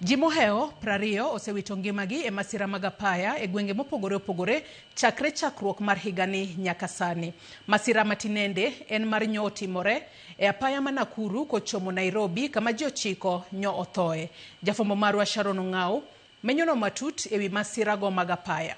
Ji mohewo 20 osewito ngimagi e masira mag apaya e gwenge mopogore opogore chakre chakruok mar higani nyaka sani. Masira matinende en mar nyo otimore e apaya ma Nakuru kochomo Nairobi kama ji 9 nyo othoe. Jafwambo marwa Sharon Ong'au menyono matut ewi masirago mag apaya.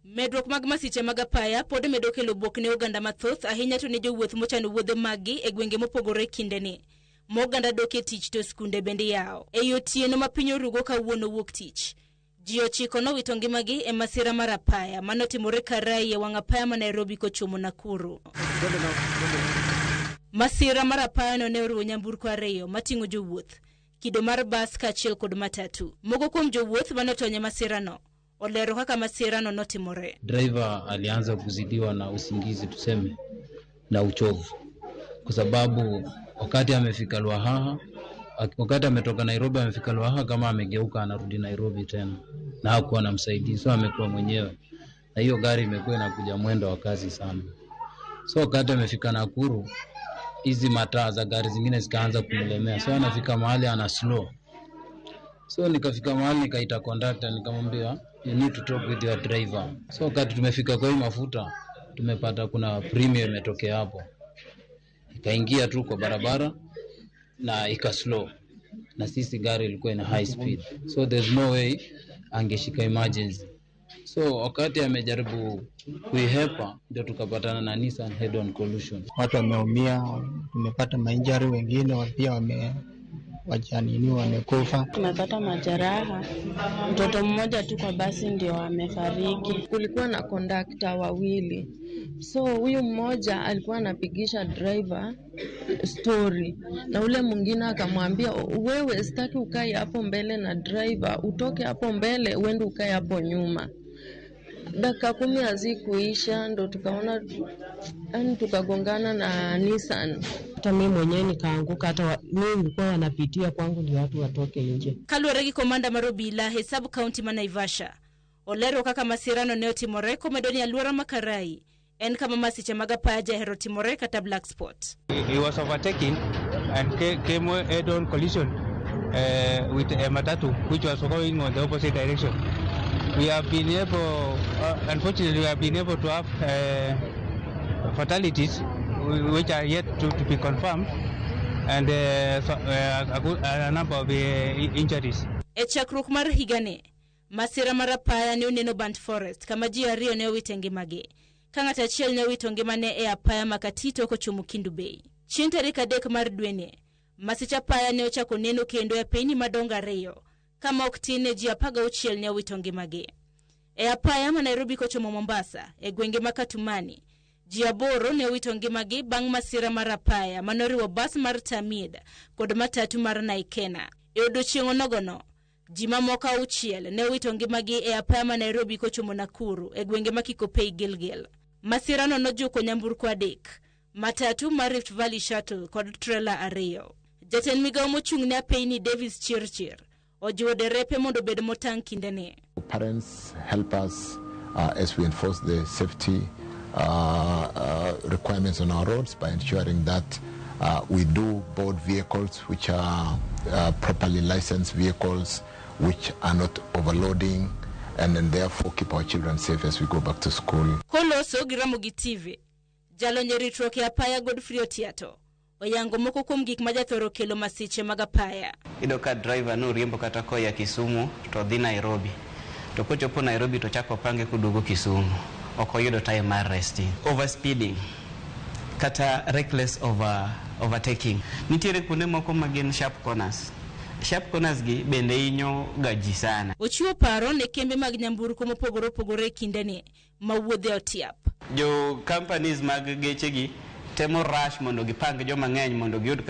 Medruok mag masiche mag apaya pod medo kelo buok ne oganda mathoth, ahinya to ne jowuoth mochano wuodhe maggi e gwenge mopogore kindeni. Ma oganda dok e tich to skunde bende yawo. Ei otieno ma piny orugo kawuono wuok tich, ji 9 nowito ngimagi e masira mar apaya manotimore Karai e wang' apaya ma Nairobi kochomo Nakuru. Masira mar apayano ne oriwo nyamburko 2 mating'o jowuoth, kido mar bas kaachiel kod matatu. Moko kuom jowuoth manotony e masirano olero kaka masirano notimore. Driver alianza kuzidiwa na usingizi, tuseme, na uchovu, kwa sababu wakati amefika Lwahaha, wakati ametoka Nairobi amefika Lwahaha, kama amegeuka anarudi Nairobi tena, na hakuwa na msaidizi, so amekuwa mwenyewe, na hiyo gari imekuwa inakuja mwendo wa kasi sana. So wakati amefika Nakuru, hizi mataa za gari zingine zikaanza kumlemea, so anafika mahali ana slow. So nikafika mahali nikaita conductor, nikamwambia you need to talk with your driver. So wakati tumefika kwa hii mafuta, tumepata kuna premium imetokea hapo, ikaingia tu kwa barabara na ika slow, na sisi gari ilikuwa ina high speed, so there's no way angeshika emergency. So wakati amejaribu kuihepa, ndio tukapatana na Nissan head on collision. Watu wameumia, tumepata mainjari, wengine pia wamekufa. Tumepata majeraha, mtoto mmoja tu kwa basi ndio amefariki. Kulikuwa na kondakta wawili, so huyu mmoja alikuwa anapigisha driver story na ule mwingine akamwambia, wewe sitaki ukae hapo mbele na driver, utoke hapo mbele uende ukae hapo nyuma. Dakika 10 hazikuisha ndo tukaona, yani tukagongana na Nissan. Hata mimi mwenyewe nikaanguka, hata mimi nilikuwa wanapitia kwangu ndio watu watoke nje. Kaluwore gi komanda mar obila e sub county ma Naivasha olero kaka masirano ne otimore komedo ni alwora ma Karai en kama masiche mag apaya jahero timore kata black spot. He was overtaking and came head on collision with a matatu which was going on the opposite direction. We have been able, unfortunately, we have been able to have fatalities which are yet to be confirmed, and a number of injuries. E chakruok mar higani, masira mar apaya ne oneno Burnt Forest kama ji 2 ne owito ngimagi, ka ng'ato achiel ne owito ngimane e apaya ma Katito kochomo Kendu Bay. Chieng' tarik 3 mar dweni, masich apaya ne ochako neno kendo e apeyni madongo 2, kama ok tin ne ji 16 ne owito ngimagi. E apaya ma Nairobi kochomo Mombasa, e gwenge ma Katumani, ji 8 ne owito ngimagi bang' masira mar apaya manoriwo bas mar Tamid kod matatu mar Naikena. E odiechieng' onogono, ji mamoko 6 ne owito ngimagi e apaya ma Nairobi kochomo Nakuru e gwenge ma Kikopey Gilgil. Masirano nojuko nyamburko 3, matatu mar Rift Valley Shuttle kod trela 2. Jatend migawo mochung' ne apeyni Davis Chirchir ojiwo derepe mondo obed motang' kindeni. Parents help us as we enforce the safety requirements on our roads by ensuring that we do board vehicles which are properly licensed vehicles, which are not overloading, and then therefore keep our children safe as we go back to school. Koloso gi Ramogi TV, jalony e ritruok e apaya Godfrey Otiato oyango moko kuom gik ma jathoro kelo masiche mag apaya. Iyudo ka driver no riembo kata koya Kisumu to dhi Nairobi, to kochopo Nairobi to chako pange koduogo Kisumu, ok oyudo time mar resting. Overspeeding kata reckless overtaking. Nitiere kuonde moko ma gin sharp corners. Sharp corners gi bende hinyo ga ji sana. Ochiwo paro ne kembe mag nyamburko mopogore opogore e kindeni ma wuodhe otiap. Jo companies mag geche gi temo rush mondo gipang joma ng'eny mondo giyud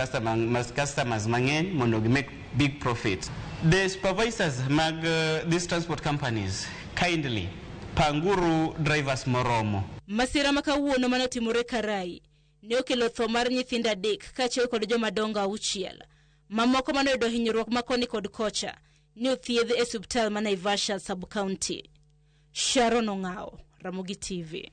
customers mang'eny mondo gi make big profit. The supervisors mag these transport companies, kindly panguru drivers moromo. Masira ma kawuono manotimore Karai ne okelo tho mar nyithindo 3 kaachiel kod jomadongo 6. Mamoko manoyudo hinyruok ma koni kod kocha ne othiedh e osiptal ma Naivasha sub-county. Sharon Ong'ao, Ramogi TV.